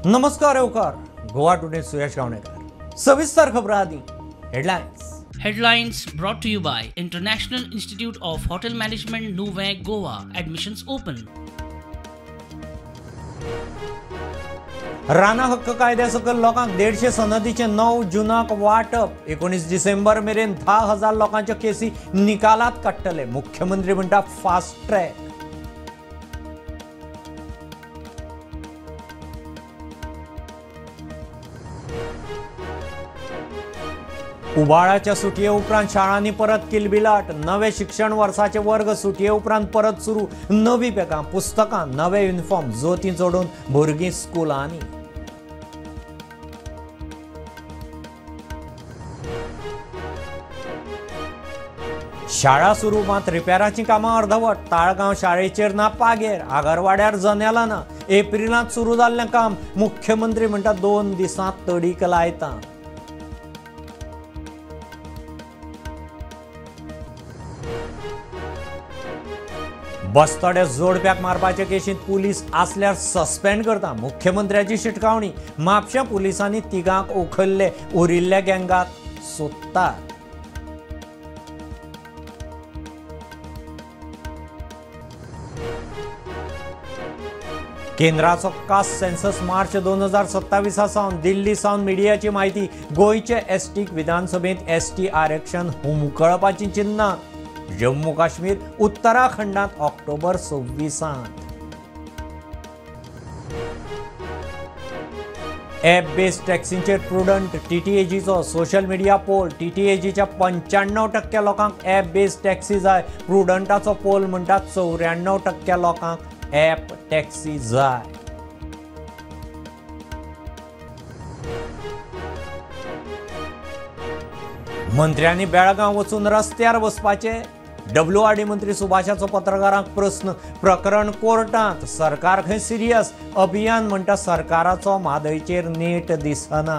नमस्कार येवकार, गोवा टुडे सुयश गावणेकर. सविस्तर खबरां आदी headlines. Headlines brought to you by International Institute of Hotel Management, Nuvem, Goa. Admissions open. राना हक्क कायद्या सकयल लोकांक 150 सनदीचे 9 जूनाक वाटप. 19 डिसेंबर मेरेन 10,000 लोकांच्यो केसी निकालात काडटले. मुख्यमंत्री म्हणटा फास्ट ट्रॅक. उबाळाच्या सुटये उपरांत शाळांनी परत किलबिलाट. नवे शिक्षण वर्साचे वर्ग सुटये उपरांत परत सुरू. नवी बॅगां, पुस्तकां, नवे युनिफॉर्म, जोतीं जोडून भुरगीं स्कुलांनी. शाळा सुरू मात रिपेराचीं कामां अर्दवट. ताळगांव शाळेचेर ना पागेर, आगरवाड्यार जनेलां ना. एप्रिलांत सुरू जाल्लें काम मुख्यमंत्री म्हणटा 2 दिसांत तडीक लायता. बस्तोडे जोडप्याक मारपाचे केशींत पुलीस आसल्यार सस्पेंड करता. मुख्यमंत्र्याची शिटकावणी. म्हापशें पुलिसांनी तिगांक उखल्ले, उरिल्ल्या गँगाक सोदतात. केंद्राचो कास्ट सेन्सस मार्च 2027 सावन. दिल्ली सावन मिडियाची म्हायती. गोंयचे एसटीक विधानसभेंत एसटी आरक्षण हुमकळपाची चिन्हां. जम्मू काश्मीर, उत्तराखंडात ऑक्टोबर 26. ॲप बेस्ड टॅक्सींचेर प्रुडंट टीटीएजीचो सोशल मिडिया पोल. टीटीएजीच्या 95% लोकांक ॲप बेस्ड टॅक्सी जाय. प्रुडंटाचो पोल म्हणटा 94% लोकांक ॲप टॅक्सी जाय. मंत्र्यांनी बेळगांव वचून रस्त्यार बसपाचे. डब्ल्यूआरडी मंत्री सुभाषाचो पत्रकारांक प्रस्न. प्रकरण कोर्टांत, सरकार खंय सिरियस. अभियान म्हणटा सरकाराचो म्हादयचेर नेट दिसना.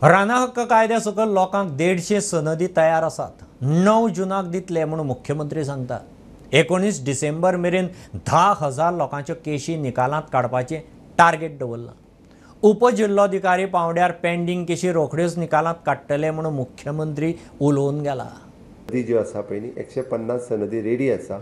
राना हक्क कायद्या सकयल लोकांक 150 सनदी तयार आसात. 9 जूनाक दितले म्हूण मुख्यमंत्री सांगतात. 19 डिसेंबर मेरेन 10,000 लोकांच्यो केशी निकालांत काडपाचें टार्गेट दवरलां. उपजिल्लोधिकारी पावंड्यार पेंडींग केशी रोखड्योच निकालांत काडटले म्हूण मुख्यमंत्री उलोवन गेला. सनदी ज्यो आसा पळय न्ही, 150 सनदी रेडी आसा.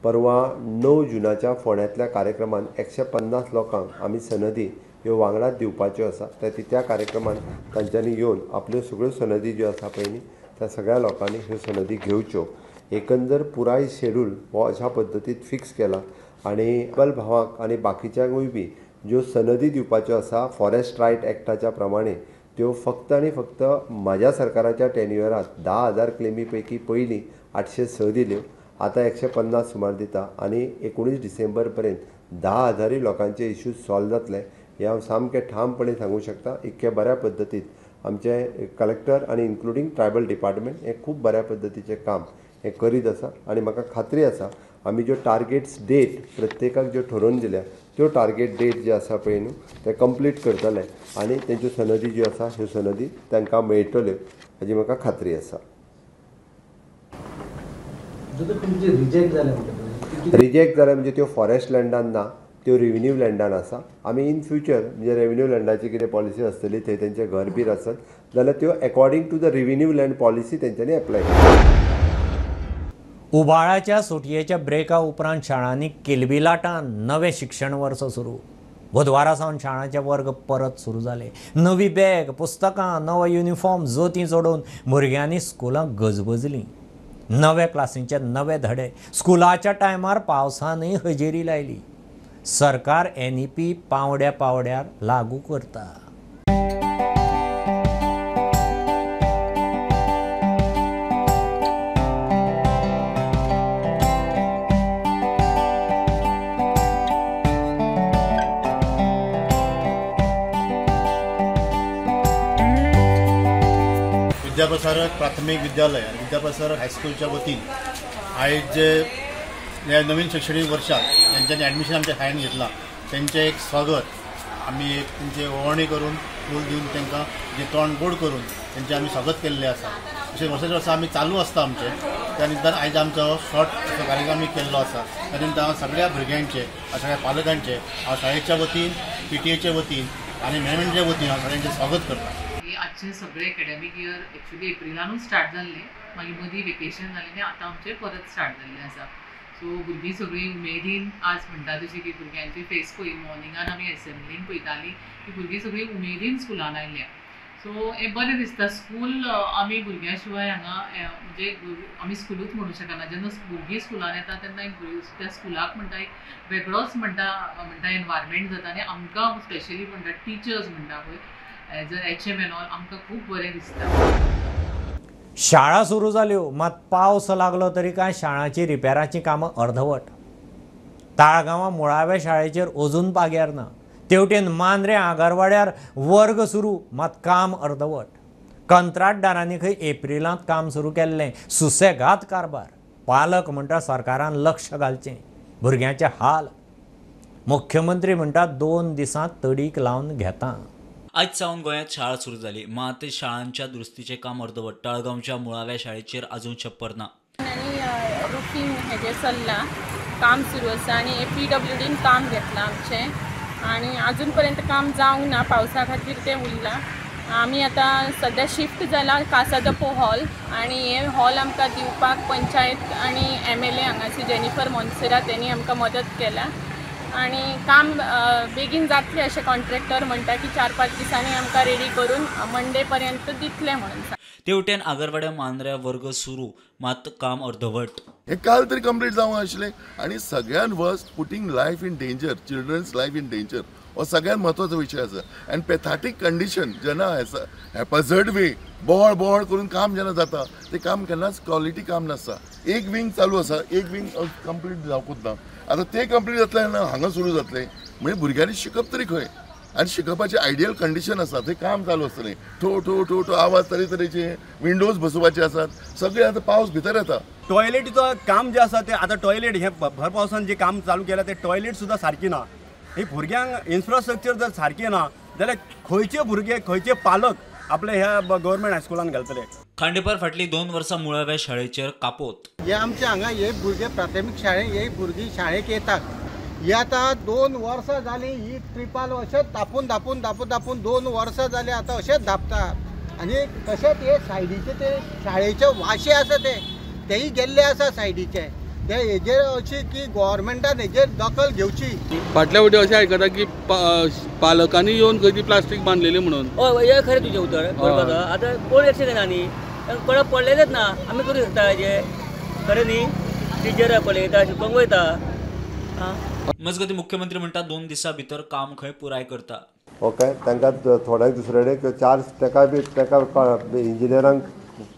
परवा 9 जुनाच्या फोंड्यांतल्या कार्यक्रमान 150 लोकांक आमी सनदी ह्यो वांगडाच दिवपाच्यो आसा. त्या कार्यक्रमान तांच्यांनी येवन आपल्यो सगळ्यो सनदी ज्यो आसा पळय न्ही, त्या सगळ्या लोकांनी ह्यो सनदी घेवच्यो. एकंदर पुराय शेड्यूल हो अशा पद्दतीन फिक्स केला आनी बल भावांक आनी बाकीच्यांकूय बी ज्यो सनदी दिवपाच्यो आसा फॉरेस्ट रायट एक्टाच्या प्रमाणे त्यो फक्त आनी फक्त म्हाज्या सरकाराच्या टेन्युअरांत 10,000 क्लेमी पैकी पयलीं 806 दिल्यो, आतां 150 सुमार दिता आनी 19 डिसेंबर पर्यंत 10,000 लोकांचे इश्यूज सॉल्व जातले हें हांव सामकें ठामपणे सांगूंक शकता. इतक्या बऱ्या पद्दतीन आमचे कलेक्टर आनी इन्क्लुडींग ट्रायबल डिपार्टमेंट हें खूब बऱ्या पद्दतीचें काम हें करीत आसा आनी म्हाका खात्री आसा आमी ज्यो टार्गेट्स डेट प्रत्येकाक ज्यो ठरोवन दिल्या त्यो टार्गेट डेट जे आसा पळय न्हू ते कंप्लीट करतले आनी तेंच्यो सनदी ज्यो आसा ह्यो सनदी तांकां मेळटल्यो हाजी म्हाका खात्री आसा. रिजेक्ट जाले म्हणजे त्यो फॉरेस्ट लँडान ना, त्यो रेव्हेन्यू लँडान आसा. आमी इन फ्युचर म्हणजे रेव्हेन्यू लँडाची कितें पॉलिसी आसतली थंय तेंचें घर बीर आसत जाल्यार त्यो according to the revenue land policy तेंच्यांनी एप्लाय करता. उबाळाच्या सुटयेच्या ब्रेका उपरांत शाळांनी किलबिलाटान नवें शिक्षण वर्स सुरू. बुधवारा सावन शाळांचे वर्ग परत सुरू जाले. नवी बॅग, पुस्तकां, नवो युनिफॉर्म, जोतीं जोडून भुरग्यांनी स्कुलां गजबजलीं. नवे क्लासींचे नवे धडे. स्कुलाच्या टायमार पावसानय हजेरी लायली. सरकार एनईपी पावड्या पावड्यार लागू करता. विद्याप्रसारक प्राथमिक विद्यालय आणि विद्याप्रसारक हायस्कूलच्या वतीन आयज जे ह्या नवीन शैक्षणिक वर्षात ज्यांच्यानी ॲडमिशन आमच्या शाळेन घेतला त्यांचे एक स्वागत आमी एक तेंचे ओवणी करून फूल दिवन तांकां जे तोंड गोड करून तेंचें आमी स्वागत केल्लें आसा. अशें वर्साच्या वर्सा आमी चालू आसता आमचें. त्या निमतान आयज आमचो शॉर्ट असो कार्यक्रम आमी केल्लो आसा. त्या निमतान हांव सगळ्या भुरग्यांचे, सगळ्या पालकांचे हांव शाळेच्या वतीन, PTA वतीन आनी मॅनेजमेंटच्या वतीन हांव सगळ्यांचें स्वागत करता. आजचे सगळे एकेडमीक इयर एक्चुली एप्रिलानूच स्टार्ट जाल्लें, मागीर मदीं वेकेशन जालें आनी आतां आमचें परत स्टार्ट जाल्लें आसा. सो भुरगीं सगळीं उमेदीन आज म्हणटा तशी की भुरग्यांचे फेस पळय मॉर्निंगान आमी एसेंब्लीन पळयतालीं की भुरगीं सगळीं उमेदीन स्कुलान आयल्या. सो हें बरें दिसता. स्कूल आमी भुरग्यां शिवाय हांगा म्हणजे आमी स्कुलूच म्हणू शकना. जेन्ना भुरगीं स्कुलान येता तेन्ना एक त्या स्कुलाक म्हणटा एक वेगळोच म्हणटा एनवायरमेंट जाता आनी आमकां स्पेशली म्हणटा टिचर्स म्हणटा पळय as a HM and all आमकां खूब बरें दिसता. शाळा सुरू जाल्यो मात पावस लागलो तरी कांय शाळांची रिपेराचीं कामां अर्धवट. ताळगांवां मुळाव्या शाळेचेर अजून पाग्यार ना. तेवटेन मांद्रें आगरवाड्यार वर्ग सुरू मात काम अर्धवट. कंत्राटदारांनी खंय एप्रिलांत काम सुरू केल्लें. सुसेगाद कारभार. पालक म्हणटा सरकारान लक्ष घालचें, भुरग्यांचे हाल. मुख्यमंत्री म्हणटा 2 दिसांत तडीक लावन घेता. आयज सावन गोंयांत शाळा सुरू जाली मात शाळांच्या दुरुस्तीचें काम अर्दवट. ताळगांवच्या मुळाव्या शाळेचेर अजून छप्पर ना. आनी रुफींग हेजें चल्लां, काम सुरू आसा आनी PWDन काम घेतलां आमचें आनी अजून पर्यंत काम जावंक ना, पावसा खातीर तें उरलां. आमी आतां सद्या शिफ्ट जाला कासादपो हॉल आनी हे हॉल आमकां दिवपाक पंचायत आनी MLA हांगासर जेनिफर मोन्सेरात तेणी आमकां मदत केल्या आनी काम बेगीन जातलें अशें कॉन्ट्रॅक्टर म्हणटा की 4-5 दिसांनी आमकां रेडी करून मंडे पर्यंत दितले म्हणून. तेवटेन आगरवाड्या मांद्र्या वर्ग सुरू मात काम अर्धवट. हे काल तरी कंप्लीट जावंक आशिल्लें आनी सगळ्यान worst putting life in danger, children's life in danger हो सगळ्यात म्हत्वाचो विशय आसा. आनी पेथाटीक कंडिशन जेन्ना हॅपझर्ड वे बोळ बोळ करून काम जेन्ना जाता तें काम केन्नाच क्वॉलिटी काम नासता. एक विंग चालू आसा, एक विंग कंप्लीट जावकूच ना. आतां तें कंप्लीट जातलें ना हांगा सुरू जातलें म्हणजे भुरग्यांनी शिकप तरी खंय आनी शिकपाचें आयडियल कंडिशन आसा थंय काम चालू आसतलें. ठो ठो ठो ठो आवाज तरेतरेचे, विंडोज बसोवपाचे आसात, सगळे आतां पावस भितर येता. टॉयलेटीचो काम जें आसा तें आतां टॉयलेट हें भर पावसान जें काम चालू केलां तें टॉयलेट सुद्दां सारकी ना. ही भुरग्यांक इन्फ्रास्ट्रक्चर जर सारकें ना जाल्यार खंयचे भुरगे, खंयचे पालक आपले ह्या गव्हर्मेंट हायस्कुलान घालतले. खांडेपार फाटली 2 वर्सां मुळाव्या शाळेचेर कापोत. हे आमचे हांगा हे भुरगे प्राथमीक शाळे हे भुरगीं शाळेक येतात. ही आतां 2 वर्सां जालीं ही त्रिपाल अशेंच धापून धापून धापून धापून 2 वर्सां जालीं आतां अशेंच धापता आनी तशेंच हे सायडीचे ते शाळेचे वाशे आसा ते तेय गेल्ले आसा सायडीचे. ते हेजेर अशी की गव्हर्मेंटान हेजेर दखल घेवची. फाटल्या फावटी अशें आयकता की पालकांनी येवन खंय ती प्लास्टीक बांदलेली म्हणून. हय, हें खरें तुजें उतर बरोबर. आतां कोण एक्शन घेना न्ही, कोणाक पडलेलेच ना. आमी करूं शकता हेजें खरें न्ही. टिचर पळयता, शिकोवंक वयता. मजगतीं मुख्यमंत्री म्हणटा 2 दिसां भितर काम खंय पुराय करता. ओके, तांकां थोड्यांक दुसरे कडेन चार्ज ताका बी ताका इंजिनियरांक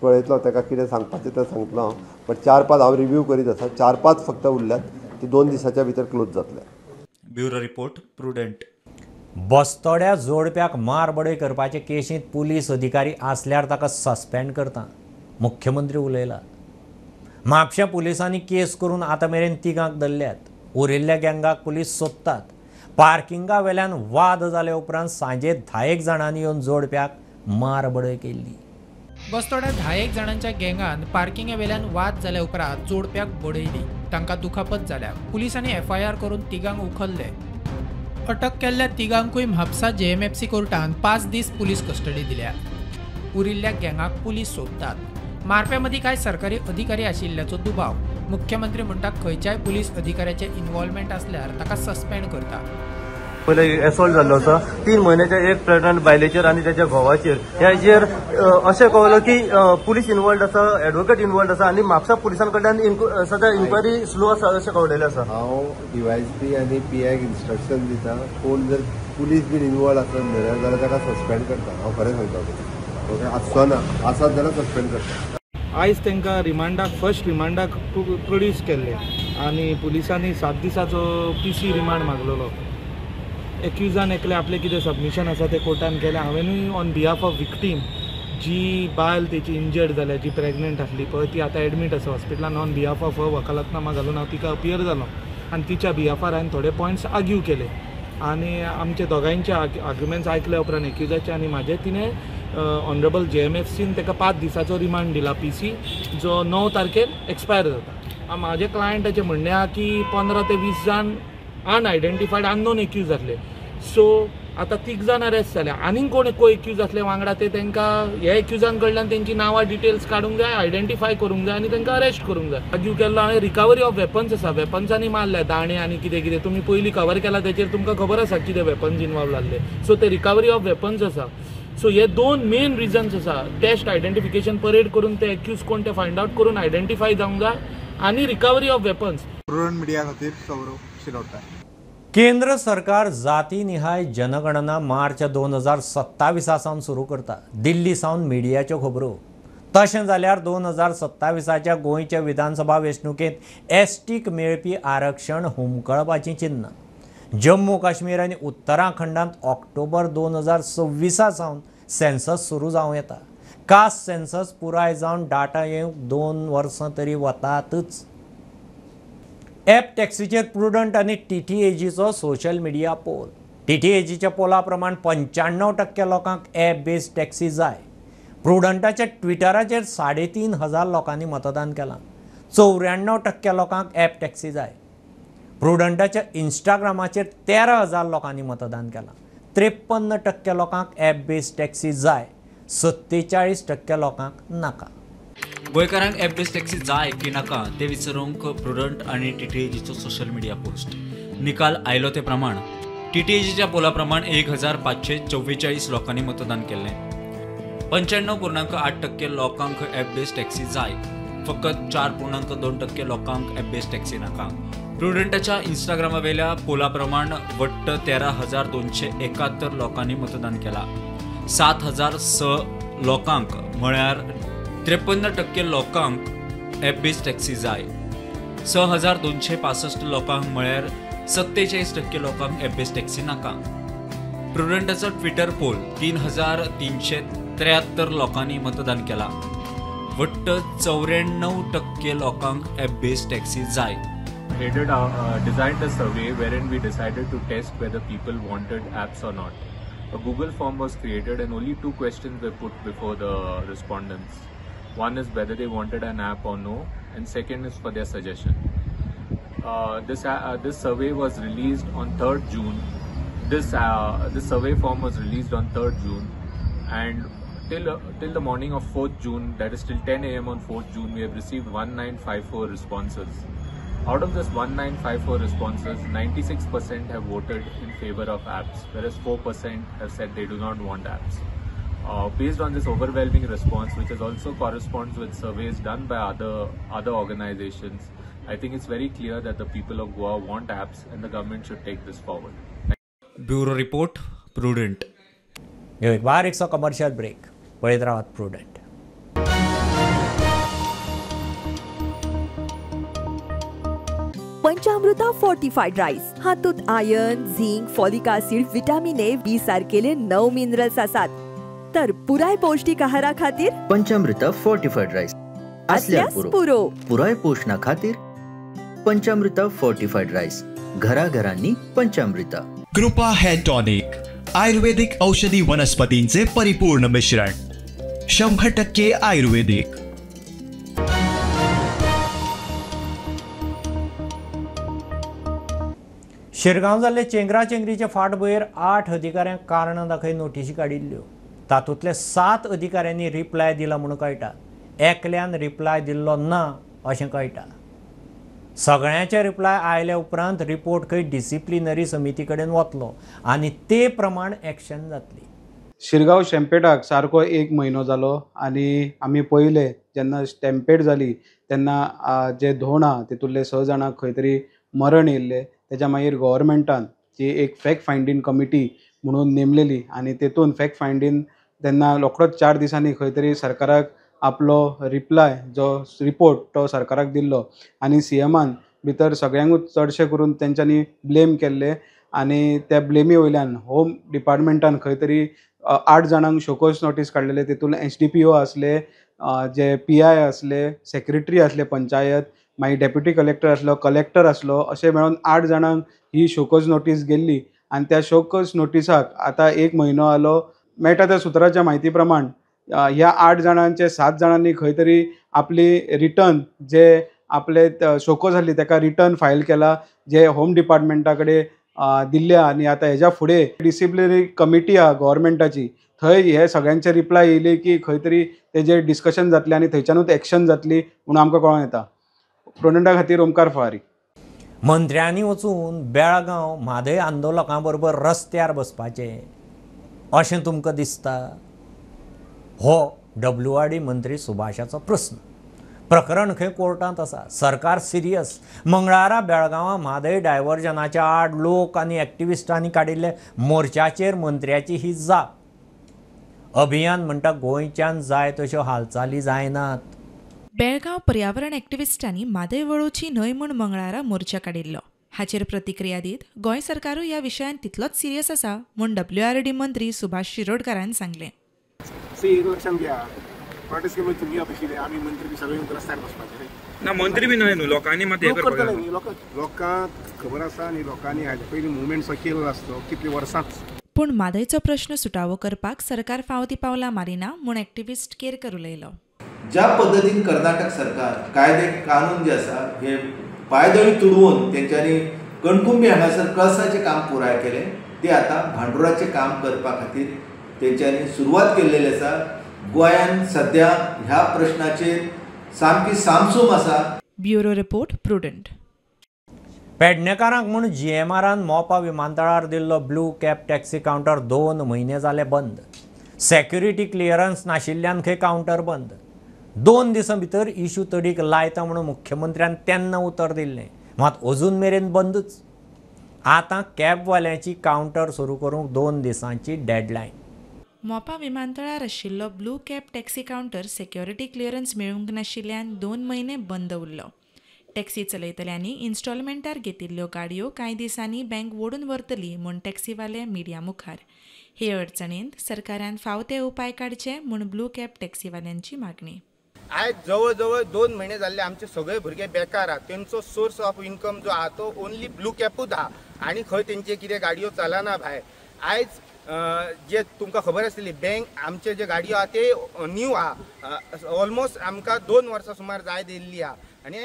पळयतलो, ताका कितें सांगपाचें तें सांगतलो हांव. बट 4-5 हांव रिव्यू करीत आसा, 4-5 फक्त उरल्यात, ती 2 दिसाच्या भितर क्लोज जातले. Bureau report, Prudent. बस्तोड्या जोडप्याक मारबडय करपाचे केशींत पुलीस अधिकारी आसल्यार ताका सस्पेंड करता, मुख्यमंत्री उलयला. म्हापशें पुलिसांनी केस करून आतां मेरेन 3 धरल्यात. उरिल्ल्या गँगाक पुलीस सोदतात. पार्किंगा वेल्यान वाद जाले उपरांत सांजे 10 जाणांनी येवन जोडप्याक मारबडय केल्ली. बस्तोड्या 10 जाणांच्या गँगान पार्किंगा वेल्यान वाद जाल्या उपरांत जोडप्याक बडयली. तांकां दुखापत जाल्या. पुलिसांनी FIR करून 3 उखल्ले. अटक केल्ल्या 3 म्हापसा JMFC कोर्टान 5 दीस पुलीस कस्टडी दिल्या. उरिल्ल्या गँगाक पुलीस सोदतात. मारप्या मदीं कांय सरकारी अधिकारी आशिल्ल्याचो दुबाव. मुख्यमंत्री म्हणटा खंयच्याय पुलीस अधिकाऱ्याचे इन्वॉल्वमेंट आसल्यार ताका सस्पेंड करता. पयले एसॉल्ट जाल्लो आसा 3 म्हयन्याच्या एक प्रेग्नंट बायलेचेर आनी ताच्या घोवाचेर. ह्याचेर अशें कळ्ळो की पुलीस इन्वॉल्ड आसा, एडवोकेट इन्वॉल्ड आसा आनी म्हापसा पुलिसां कडल्यान सद्या इन्क्वायरी स्लो आसा अशें कळलेलें आसा. हांव DYSP आनी PIक इन्स्ट्रक्शन दिता, कोण जर पुलीस बीन इन्वॉल्ड आसत जाल्यार ताका सस्पेंड करता. हांव खरें सांगता, ओके, आसचो ना, आसत जाल्यार सस्पेंड करता. आयज तांकां रिमांडाक, फर्स्ट रिमांडाक प्रोड्यूस केल्ले आनी पुलिसांनी 7 दिसाचो PC remand मागलेलो. एक्युजान एकले आपलें कितें सबमिशन आसा तें कोर्टान केलें. हांवेंनूय ऑन बिहाफ ऑफ विक्टीम, जी बायल तेची इंजर्ड जाल्या, जी प्रेग्नंट आसली पळय, ती आतां एडमीट आसा हॉस्पिटलान, ऑन बिहाफ ऑफ वकालतनामा घालून हांव तिका अपियर जालो आनी तिच्या बिहाफार हांवें थोडे पॉयंट्स आर्ग्यू केले आनी आमचे दोगांयचे आर्ग्युमेंट्स आयकल्या उपरांत एक्युजाचे आनी म्हाजे, तिणें ऑनरेबल JMFCन ताका 5 दिसाचो रिमांड दिला PC. जो 9 तारखेर एक्सपायर जाता. म्हाजे क्लायंटाचें म्हणणें आहा की 15 ते 20 जाण अनआयडेंटिफायड अननोन एक्यूज आसले. सो आतां 3 जाण अरेस्ट जाले, आनीक कोण को एक्यूज आसले वांगडा ते तांकां हे एक्यूजां कडल्यान तेंची नांवां डिटेल्स काडूंक जाय, आयडेंटिफाय करूंक जाय आनी तांकां अरेस्ट करूंक जाय. आर्ग्यू केल्लो हांवें रिकवरी ऑफ वेपन्स आसा, वेपन्सांनी मारल्या दाणे आनी कितें कितें तुमी पयलीं कवर केला तेचेर तुमकां खबर आसा कितें वेपन्स इनवॉल्व जाल्ले. सो ते रिकवरी ऑफ वेपन्स आसा. सो हे 2 मेन रिजन्स आसा, टेस्ट आयडेंटिफिकेशन परेड करून ते एक्यूज कोण ते फायंड आवट करून आयडेंटिफाय जावंक जाय आनी recovery of weapons. Prudent media खातीर सौरव शिरोडकर. केंद्र सरकार जातीनिहाय जनगणना मार्च 2027 सावन सुरू करता. दिल्ली सावन मिडियाच्यो खबरो. तशें जाल्यार 2027च्या गोंयच्या विधानसभा वेंचणुकेंत एसटीक मेळपी आरक्षण हुमकळपाचीं चिन्नां. जम्मू काश्मीर आनी उत्तराखंडांत ऑक्टोबर 2026 सावन सेन्सस सुरू जावं येता. कास्ट सेन्सस पुराय जावन डाटा येवंक 2 वर्सां तरी वतातच. ॲप टॅक्सीचेर प्रुडंट आनी टीटीएजीचो सोशल मिडिया पोल. टीटीएजीच्या पोला प्रमाण 95% लोकांक ॲप बेस्ड टॅक्सी जाय. प्रुडंटाच्या ट्विटराचेर 3500 लोकांनी मतदान केलां. 94% लोकांक ॲप टॅक्सी जाय. प्रुडंटाच्या इंस्टाग्रामाचेर 13,000 लोकांनी मतदान केलां. 53% लोकांक ॲप बेस्ड टॅक्सी जाय, 47% लोकांक नाका. गोंयकारांक ॲप बेस्ड टॅक्सी जाय की नाका ते विचारूंक प्रुडंट आनी टीटीएजीचो सोशल मिडिया पोस्ट. निकाल आयलो ते प्रमाण टीटीएजीच्या पोला प्रमाण 1544 लोकांनी मतदान केल्लें. 95.8% लोकांक ॲप बेस्ड टॅक्सी जाय, फकत 4.2% लोकांक ॲप बेस्ड टॅक्सी नाका. प्रुडंटाच्या इंस्टाग्रामावेल्या पोला प्रमाण वट्ट 13,271 लोकांनी मतदान केलां. 7,006 लोकांक म्हळ्यार 53% लोकांक ॲप बेस्ड टॅक्सी जाय. 6,265 लोकांक म्हळ्यार 47% लोकांक ॲप बेस्ड टॅक्सी नाका. प्रुडंटाचो ट्विटर पोल 3,373 लोकांनी मतदान केलां. वट्ट 94% लोकांक ॲप बेस्ड टॅक्सी जाय. Designed a survey wherein we decided to test whether people wanted apps or not. A Google form was created and only 2 questions were put before the respondents. One is whether they wanted an app or no, and second is for their suggestion. This survey was released on 3rd June. This survey form was released on 3rd June, and till the morning of 4th June, that is till 10 a.m. on 4th June, we have received 1954 responses. Out of this 1954 responses, 96% have voted in favor of apps, whereas 4% have said they do not want apps. Based on this overwhelming response, which is also corresponds with surveys done by other organizations, I think it's very clear that the people of Goa want apps and the government should take this forward. Bureau Report, Prudent. एक बारीकसो commercial break. पळयत रावात Prudent. पंचामृता fortified rice हातूंत iron, zinc, folic acid, vitamin A, B सारकेले 9 minerals आसात. तर पुराय पौष्टिक आहारा खातीर पंचामृता फोर्टिफाईड राईस असल्यास पुरो. पुराय पोषणा खातीर पंचामृता फोर्टिफाईड राईस, घराघरांनी पंचामृता. कृपा हेअर टॉनिक, आयुर्वेदिक औषधी वनस्पतींचे परिपूर्ण मिश्रण, 100% आयुर्वेदिक. शिरगांव जाल्ले चेंगरा चेंगरीचे फाटभुंयेर 8 अधिकाऱ्यांक कारणां दाखय नोटिशी काडिल्ल्यो. तातूंतले 7 अधिकाऱ्यांनी रिप्लाय दिला म्हूण कळटा, एकल्यान रिप्लाय दिल्लो ना अशें कळटा. सगळ्यांचे रिप्लाय आयल्या उपरांत रिपोर्ट खंय डिसिप्लिनरी समिती कडेन वतलो आनी ते प्रमाण एक्शन जातली. शिरगांव स्टॅम्पेडाक सारको 1 म्हयनो जालो आनी आमी पळयलें जेन्ना स्टॅम्पेड जाली तेन्ना जे धोण आहा तितूंतले 6 जाणांक खंय तरी मरण येयल्लें. तेच्या मागीर गव्हर्मेंटान जी एक फॅक्ट फायंडींग कमिटी म्हणून नेमलेली आनी तेतून फॅक्ट फायंडींग तेन्ना रोखडोच 4 दिसांनी खंय तरी सरकाराक आपलो रिप्लाय जो रिपोर्ट तो सरकाराक दिल्लो आनी सीएमान भितर सगळ्यांकूच चडशें करून तेंच्यांनी ब्लेम केल्ले आनी त्या ब्लेमी वयल्यान होम डिपार्टमेंटान खंय तरी 8 जाणांक शोकोज नोटीस काडलेले. तेतून एसडीपीओ आसले, जे पीआय आसले, सेक्रेटरी आसले पंचायत, मागीर डेप्युटी कलेक्टर आसलो, कलेक्टर आसलो, अशें मेळून 8 जाणांक ही शोकोज नोटीस गेल्ली आनी त्या शोकोज नोटिसाक आतां 1 म्हयनो आलो. मेळटा त्या सुत्राच्या म्हायती प्रमाण ह्या 8 जाणांचे 7 जाणांनी खंय तरी आपली रिटर्न जे आपले शोको जाल्ली ताका रिटर्न फायल केला, जे होम डिपार्टमेंटा कडेन दिल्ले. आनी आतां हेज्या फुडें डिसिप्लिनरी कमिटी आहा गव्हर्मेंटाची, थंय हे सगळ्यांचे रिप्लाय येयली की खंय तरी तेजेर डिस्कशन जातलें आनी थंयच्यानूच एक्शन जातली म्हणून आमकां कळोन येता. प्रुडंटा खातीर ओमकार फळारी. मंत्र्यांनी वचून बेळगांव म्हादय आंदोलकां बरोबर रस्त्यार बसपाचें अशें तुमकां दिसता? हो WRD मंत्री सुभाषाचो प्रस्न. प्रकरण खंय कोर्टांत आसा. सरकार सिरियस. मंगळारा बेळगांवां म्हादय डायवर्जनाच्या आड लोक आनी एक्टिविस्टांनी काडिल्ले मोर्चाचेर मंत्र्याची ही जाप. अभियान म्हणटा गोंयच्यान जाय तश्यो हालचाली जायनात. बेळगांव पर्यावरण एक्टिविस्टांनी म्हादय वळोवची न्हय म्हूण मंगळारा मोर्चा काडिल्लो. हाचेर प्रतिक्रिया दीत गोंय सरकारूय ह्या विशयांत तितलोच सिरियस आसा म्हूण WRD मंत्री सुभाष शिरोडकारान सांगलें. ना मंत्री बी न्हय न्हू, लोकांनी मात हें करपाक जाय. लोकांक खबर आसा आनी लोकांनी हाजे पयलीं मुवमेंट केल्लो आसतो कितली वर्सांच. पूण म्हादयचो प्रश्न सुटावो करपाक सरकार फावो ती पावलां मारिना म्हूण एक्टिविस्ट केरकर उलयलो. ज्या पद्दतीन कर्नाटक सरकार कायदे कानून जे आसा हे पांयदळी तुडवून तेंच्यांनी कणकुंबी हांगासर कळसाचें काम पुराय केलें, ते आतां भांडुराचें काम करपा खातीर तेंच्यांनी सुरवात केल्लेली आसा. गोंयान सद्या ह्या प्रश्नाचेर सामकी सामसूम आसा. Bureau report, Prudent. पेडणेकारांक म्हूण GMRन मोपा विमानतळार दिल्लो ब्लू कॅब टॅक्सी कावंटर 2 म्हयने जाले बंद. सेक्युरिटी क्लियरन्स नाशिल्ल्यान खंय कावंटर बंद. 2 दिसां भितर इशू तडीक लायता म्हणून मुख्यमंत्र्यान तेन्ना उतर दिल्लें, मात अजून मेरेन बंदूच. आतां कॅबवाल्यांची कावंटर सुरू करूंक 2 दिसांची डेडलायन. मोपा विमानतळार आशिल्लो blue cab taxi counter security clearance मेळूंक नाशिल्ल्यान 2 म्हयने बंद उरलो. टॅक्सी चलयतल्यांनी इन्स्टॉलमेंटार घेतिल्ल्यो गाडयो कांय दिसांनी बँक वोडून व्हरतली म्हूण टॅक्सीवाले मिडिया मुखार. हे अडचणेंत सरकारान फावो ते उपाय काडचे म्हूण ब्लू कॅब टॅक्सीवाल्यांची मागणी. आयज जवळ जवळ 2 म्हयने जाल्ले आमचे सगळे भुरगे बेकार आहा. तेंचो सोर्स ऑफ इन्कम जो आहा तो ओनली ब्लू कॅपूच आहा आनी खंय तेंचे कितें गाडयो चलना भायर. आयज जे तुमकां खबर आसतली बँक आमचे जे गाडयो आहा ते न्यू आहा, ऑलमोस्ट आमकां 2 वर्सां सुमार जायत येयल्ली आहा आनी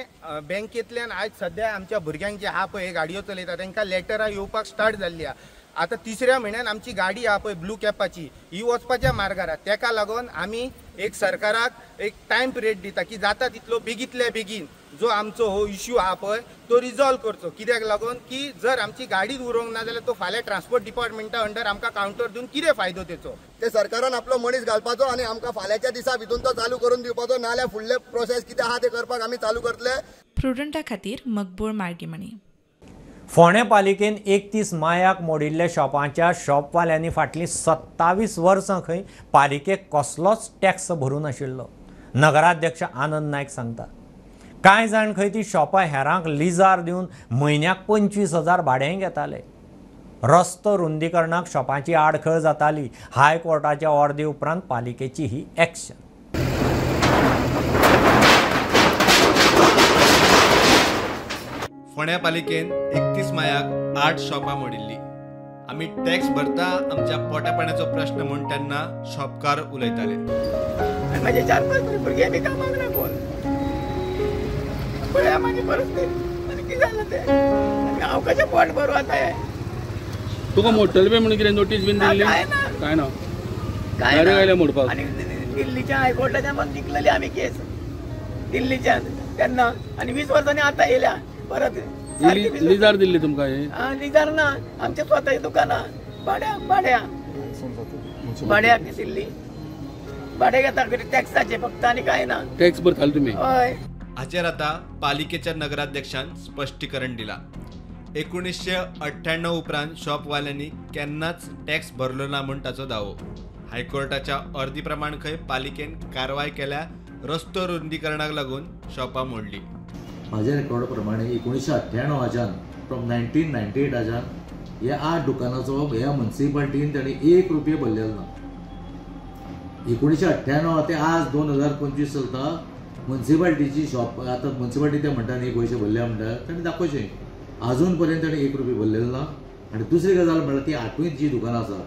बँकेंतल्यान आयज सद्या आमच्या भुरग्यांक जे आहा पळय गाडयो चलयता तांकां लेटरां येवपाक स्टार्ट जाल्ली आहा. आतां 3ऱ्या म्हयन्यान आमची गाडी आहा पळय ब्लू कॅपाची ही वचपाच्या मार्गार आहा. तेका लागून आमी एक सरकाराक एक टायम पिरियड दिता की जाता तितलो बेगींतल्या बेगीन जो आमचो हो इश्यू आहा पळय तो रिजॉल्व करचो. कित्याक लागून की जर आमची गाडीच उरोंक ना जाल्यार तो फाल्यां ट्रान्सपोर्ट डिपार्टमेंटा अंडर आमकां कावंटर दिवन कितें फायदो तेचो. ते सरकारान आपलो मनीस घालपाचो आनी आमकां फाल्यांच्या दिसा भितून तो चालू करून दिवपाचो, नाल्यार फुडले प्रोसेस कितें आहा ते करपाक आमी चालू करतले. प्रुडंटा खातीर मकबूल मार्गीमणी. फोंडें पालिकेन 31 मायाक मोडिल्ल्या शॉपांच्या शॉपवाल्यांनी फाटलीं 27 वर्सां खंय पालिकेक कसलोच टॅक्स भरूं नाशिल्लो. नगराध्यक्ष आनंद नायक सांगता कांय जाण खंय ती शॉपां हेरांक लिजार दिवन म्हयन्याक 25,000 भाडें घेताले. रस्तो रुंदीकरणाक शॉपांची आडखळ जाताली. हायकोर्टाच्या ऑर्दी उपरांत पालिकेची ही एक्शन. फोंड्या पालिकेन 31 मायाक 8 शॉपां मोडिल्ली. आमी टॅक्स भरता आमच्या पोटा पाण्याचो प्रश्न म्हूण तेन्ना शॉपकार उलयताले. म्हाजे 4-5 भुरगे बी कामाक ना कोण पळया म्हाजी परिस्थिती आनी कितें जालां तें हांव कशें पोट भरूं आतां हें. तुका मोडटले बी म्हणून कितें नोटीस बीन दिल्ली? कांय ना, कांय ना. मोडपाक आनी दिल्लीच्या हायकोर्टाच्यान पण जिखलेली आमी केस दिल्लीच्यान तेन्ना आनी 20 वर्सांनी आतां येयल्या परत. लिजार दिल्ली तुमकां? हे लिजार ना, आमच्या स्वताची दुकानां भाड्या भाड्या भाड्याक दिल्ली, भाडें घेता टॅक्साचे फक्त आनी कांय ना. टॅक्स भरताले तुमी? हय. हाचेर आतां पालिकेच्या नगराध्यक्षान स्पश्टीकरण दिलां. 1998 उपरांत शॉपवाल्यांनी केन्नाच टॅक्स भरलो ना म्हूण ताचो दावो. हायकोर्टाच्या अर्दी प्रमाण खंय पालिकेन कारवाय केल्या. रस्तो रुंदीकरणाक लागून शॉपां मोडली. म्हाज्या रेकॉर्डा प्रमाणे 1998 फ्रॉम 1998 ह्या 8 दुकानाचो ह्या म्युनिसिपालिटीन ताणें 1 रुपया भरलेलो ना. 1998 ते आज 2025 चलता. म्युनिसिपालिटीची शॉप आतां म्युनिसिपालिटी ते म्हणटा न्ही पयशे भरले म्हणटा, ताणें दाखोवचें आजून पर्यंत ताणें 1 रुपया भरलेलो ना. आनी दुसरी गजाल म्हणल्यार ती 8वीं जी दुकानां आसा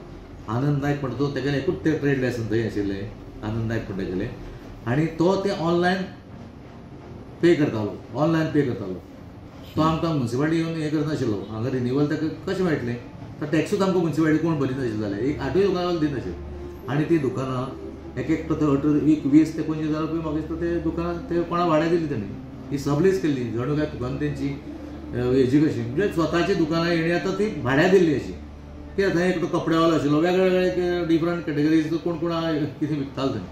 आनंद नायक म्हणटा तो तेगेलें एकूच तें ट्रेड लायसन्स थंय आशिल्लें आनंद नायक म्हणटा तेगेलें, आनी तो ते ऑनलायन पे करतालो, ऑनलायन पे करतालो. तो आमकां मुन्सिपालिटी येवन हें करनाशिल्लो. हांगा रिन्युअल ताका कशें मेळटलें? तर टॅक्सूच आमकां मुन्सिपालिटी कोण भरिनाशिल्लो जाल्यार एक आठूय दुकानां दिनाशिल्लें. आनी ती दुकानां एक एकटो थंय 18, 20 ते 25 हजार रुपये म्हाका दिसता ते दुकानां ते कोणा भाड्याक दिली तेणी. ही सबलीज केल्ली जणू काय दुकान तेंची हेजी कशी, म्हणजे स्वताची दुकानां हेणी आतां ती भाड्याक दिल्ली अशी. कित्याक थंय एकटो कपड्यावालो आशिल्लो, वेगळे डिफरंट कॅटेगरीज कोण कोण कितें विकतालो थंय.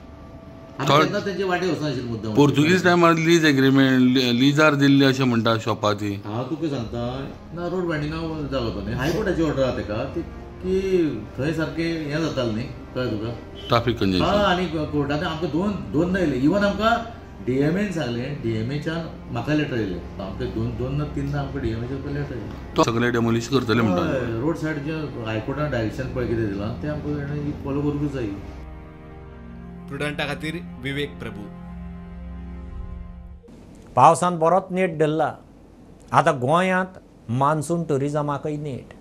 तेन्ना तेंचे वाटे वचनाशिल्ले मुद्दम. पोर्तुगीज टायमार लीज एग्रीमेंट लिजार दिल्ली अशें म्हणटा शॉपा ती. हांव तुका सांगता ना, रोड बायंडिंगा जालो तो न्ही, हायकोर्टाची ऑर्डर आहा तेका ती की थंय सारकें हें जातालें न्ही, कळ्ळें तुका, ट्राफीक कंजेशन. हय, आनी कोर्टान आमकां दोनदा येयलें. इवन आमकां डीएमएन सांगलें, डीएमएच्यान म्हाका लेटर येयलें. आमकां दोन तीनदा आमकां डीएमएच्यान लेटर येयलें. सगळें डेमोलिश करतले म्हणटा. रोड सायड जे हायकोर्टान डायरेक्शन पळय कितें दिलां तें आमकां फॉलो करूंक जाय. प्रुडंटा खातीर विवेक प्रभू. पावसान बरोच नेट धरला. आतां गोंयांत मान्सून ट्युरिजमाकय नेट.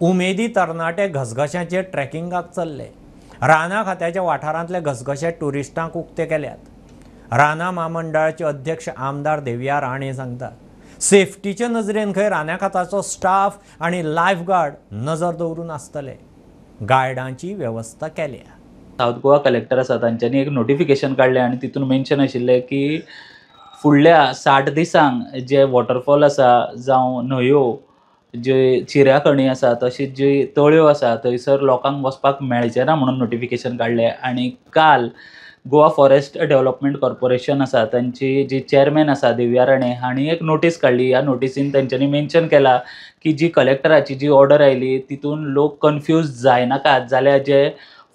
उमेदी तरणाटे घसघश्यांचेर ट्रॅकिंगाक चल्ले. रानां खात्याच्या वाठारांतले घसघशे ट्युरिस्टांक उक्ते केल्यात. रानां म्हामंडळाचे अध्यक्ष आमदार देविया राणे सांगता, सेफ्टीचे नजरेन खंय रानां खात्याचो स्टाफ आनी लायफ गार्ड नजर दवरून आसतले. गायडांची वेवस्था केल्या. सावथ गोवा कलेक्टर आसा तांच्यांनी एक नोटिफिकेशन काडलें आनी तितून मेन्शन आशिल्लें की फुडल्या 60 दिसांक जे वॉटरफॉल आसा जावं न्हंयो जे चिऱ्याखणी आसा तशीच जी तळ्यो आसा थंयसर लोकांक वचपाक मेळचें ना म्हणून नोटिफिकेशन काडलें. आनी काल गोवा फॉरेस्ट डेव्हलपमेंट कॉर्पोरेशन आसा तांची जी चेअरमॅन आसा दिव्या राणे हांणी एक नोटीस काडली. ह्या नोटिसीन तेंच्यांनी मेन्शन केला की जी कलेक्टराची जी ऑर्डर आयली तितून लोक कन्फ्यूज जायनाकात, जाल्यार जे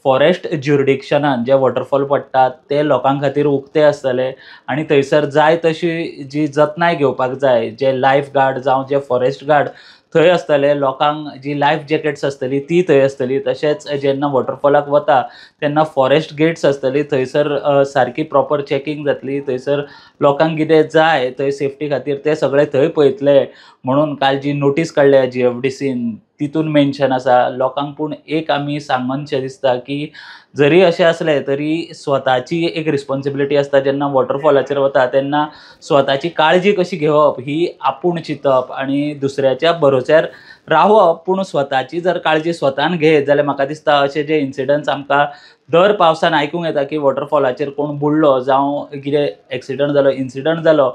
फॉरेस्ट ज्युरिडिक्शनान जे वॉटरफॉल पडटात ते लोकां खातीर उक्ते आसतले आनी थंयसर जाय तशी जी जतनाय घेवपाक जाय, जे लायफ गार्ड जावं जे फॉरेस्ट गार्ड थंय आसतले, लोकांक जी लायफ जॅकेट्स आसतली ती थंय आसतली. तशेंच जेन्ना वॉटरफॉलाक वता तेन्ना फॉरेस्ट गेट्स आसतली, थंयसर सारकी प्रॉपर चॅकिंग जातली, थंयसर लोकांक कितें जाय थंय सेफ्टी खातीर ते सगळे थंय पळयतले म्हणून काल जी नोटीस काडल्या GFDCन तितून मेन्शन आसा. लोकांक पूण एक आमी सांगनशें दिसता की जरी अशें आसलें तरी स्वताची एक रिस्पॉन्सिबिलिटी आसता. जेन्ना वॉटरफॉलाचेर वता तेन्ना स्वताची काळजी कशी घेवप ही आपूण चिंतप आनी दुसऱ्याच्या भरोश्यार रावप, पूण स्वताची जर काळजी स्वतान घेत जाल्यार म्हाका दिसता अशे जे इन्सिडंट्स आमकां दर पावसान आयकूंक येता की वॉटरफॉलाचेर कोण बुडलो जावं कितें एक्सिडंट जालो, इन्सिडंट जालो,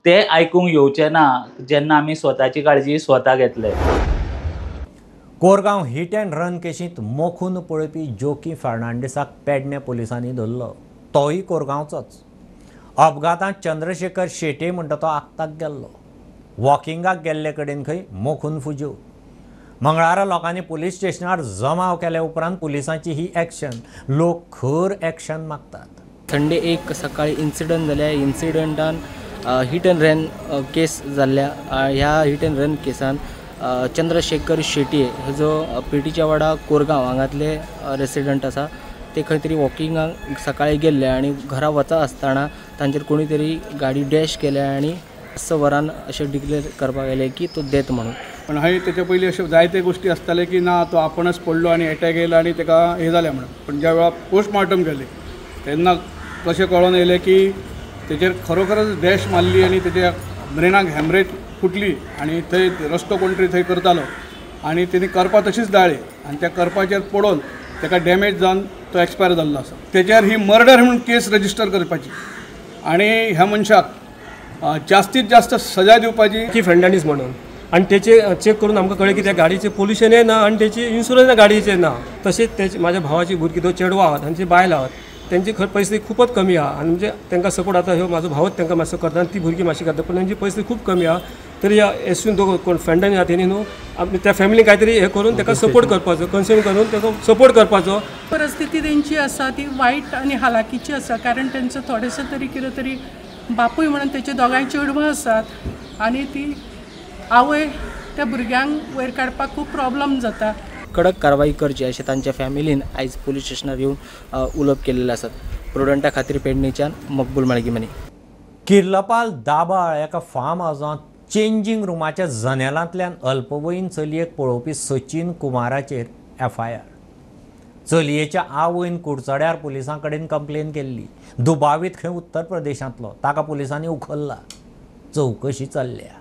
ते आयकूंक येवचें ना जेन्ना आमी स्वताची काळजी स्वता घेतले. कोरगांव हिट अँड रन केशींत मोखून पळोवपी जोकी फर्नांडीसाक पेडणे पोलिसांनी धरलो. तोय कोरगांवचोच. अपघातांत चंद्रशेखर शेटे म्हणटा तो आक्ताक गेल्लो. वॉकिंगाक गेल्ले कडेन खंय मोखून फुज्यो. मंगळारा लोकांनी पुलीस स्टेशनार जमाव केल्या उपरांत पुलिसांची ही एक्शन. लोक खर एक्शन मागतात. संडे एक सकाळी इन्सिडंट जाल्या. इन्सिडंटान हिट अँड रन केस जाल्ल्या. ह्या हिट अँड रन केसान चंद्रशेखर शेटये हे जो पेटीच्या वाडा कोरगांव हांगातले रेसिडंट आसा, ते खंय तरी वॉकिंगाक सकाळी गेल्ले आनी घरा वता आसतना तांचेर कोणी तरी गाडी डॅश केल्या आनी 6 वरान अशें डिक्लेर करपाक आयलें की तो डेथ म्हणून. पण हांवें तेच्या पयलीं अशें जायते गोश्टी आसताले की ना तो आपणच पडलो आनी एटॅक येयलो आनी ताका हें जालें म्हणून. पण ज्या वेळार पोस्टमार्टम केलें तेन्ना कशें कळोन येयलें की तेचेर खरोखरच डॅश मारली आनी तेच्या ब्रेनाक हॅमरेज फुटली आनी थंय रस्तो कोण तरी थंय करतालो आनी तेणी करपा तशीच दाळ्ळी आनी त्या करपाचेर पडोवन ताका डॅमेज जावन तो एक्सपायर जाल्लो आसा. तेचेर ही मर्डर म्हणून केस रजिस्टर करपाची आनी ह्या मनशाक जास्तीत जास्त सजा दिवपाची. की फर्नांडीस म्हणून आनी तेचे चॅक करून आमकां कळ्ळें की त्या गाडयेचें पोल्युशनय ना आनी तेची इन्शुरन्स गाडयेचें ना. तशेंच तेचे म्हाज्या भावाची भुरगीं दोन चेडवां आहात, तांची बायलां आहात, तेंची खंय परिस्थिती खूबच कमी आहा आनी म्हणजे तांकां सपोर्ट आतां ह्यो म्हाजो भावच तांकां मातसो करता आनी ती भुरगीं मातशी करता, पूण तेंची परिस्थिती खूब कमी आहा. तरी ह्या एसून दोग कोण फ्रेंडांनी आहा तेणी न्हू त्या फॅमिलीक कांय तरी हें करून ताका सपोर्ट करपाचो, कन्सर्न करून ताका सपोर्ट करपाचो. परिस्थिती तेंची आसा ती वायट आनी हालाकीची आसा, कारण तेंचो थोडेसो तरी कितें तरी बापूय म्हणून तेचे दोगांय चेडवां आसात आनी ती आवय त्या भुरग्यांक वयर काडपाक खूब प्रॉब्लम जाता. कडक कारवाई करची अशें तांच्या फॅमिलीन आयज पुलीस स्टेशनार येवन उलोवप केल्लें आसात. प्रुडंटा खातीर पेडणेच्यान मकबूल माळगीमनी. किर्लपाल दाबाळ एका फार्म हावजांत चेंजींग रुमाच्या जनेलांतल्यान अल्पवयीन चलयेक पळोवपी सचीन कुमाराचेर FIR. चलयेच्या आवयन कुडचड्यार पुलिसां कडेन कंप्लेन केल्ली. दुबावीत खंय उत्तर प्रदेशांतलो, ताका पुलिसांनी उखल्ला. चवकशी चल्ल्या.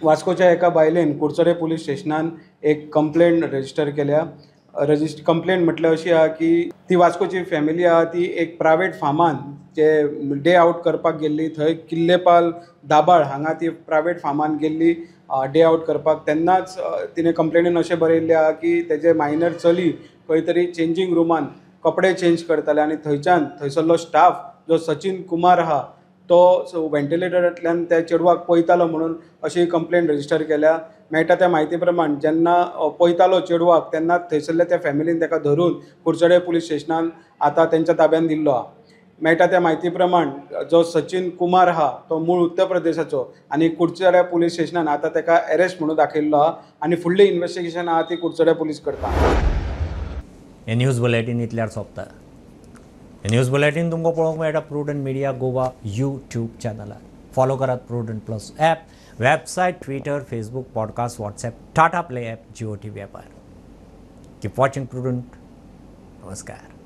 वास्कोच्या एका बायलेन कुडचडे पुलीस स्टेशनान एक कंप्लेंट रजिस्टर केल्या. कंप्लेंट म्हटल्यार अशी आहा की ती वास्कोची फॅमिली आहा ती एक प्रायवेट फार्मान जे डे आवट करपाक गेल्ली, थंय किल्लेपाल दाबाळ हांगा ती प्रायवेट फार्मान गेल्ली डे आवट करपाक. तेन्नाच तिणें कंप्लेनीन अशें बरयल्लें आहा की तेजे मायनर चली खंय तरी चेंजींग रुमान कपडे चेंज करताले आनी थंयच्यान थंयसरलो स्टाफ जो सचिन कुमार आहा तो व्हेंटिलेटरांतल्यान त्या चेडवाक पळयतालो म्हणून अशी कंप्लेंट रजिस्टर केल्या. मेळटा त्या म्हायती प्रमाण जेन्ना पळयतालो चेडवाक तेन्ना थंयसरल्या त्या फॅमिलीन ताका धरून कुडचडे पुलीस स्टेशनान आतां तेंच्या ताब्यान दिल्लो आहा. मेळटा त्या म्हायती प्रमाण जो सचिन कुमार आहा तो मूळ उत्तर प्रदेशाचो आनी कुडचड्या पुलीस स्टेशनान आतां ताका एरेस्ट म्हणून दाखयल्लो आहा आनी फुडलें इन्वेस्टिगेशन आहा ती कुडचड्या पुलीस करता. हें न्यूज बुलेटीन इतल्यार सोंपता. हें न्यूज बुलेटीन तुमकां पळोवंक मेळटा प्रुडंट मिडिया गोवा यूट्यूब चॅनलार. फॉलो करात Prudent plus app, website, Twitter, Facebook, podcast, WhatsApp, Tata Play app, Jio TV ॲपार. Keep watching prudent. नमस्कार.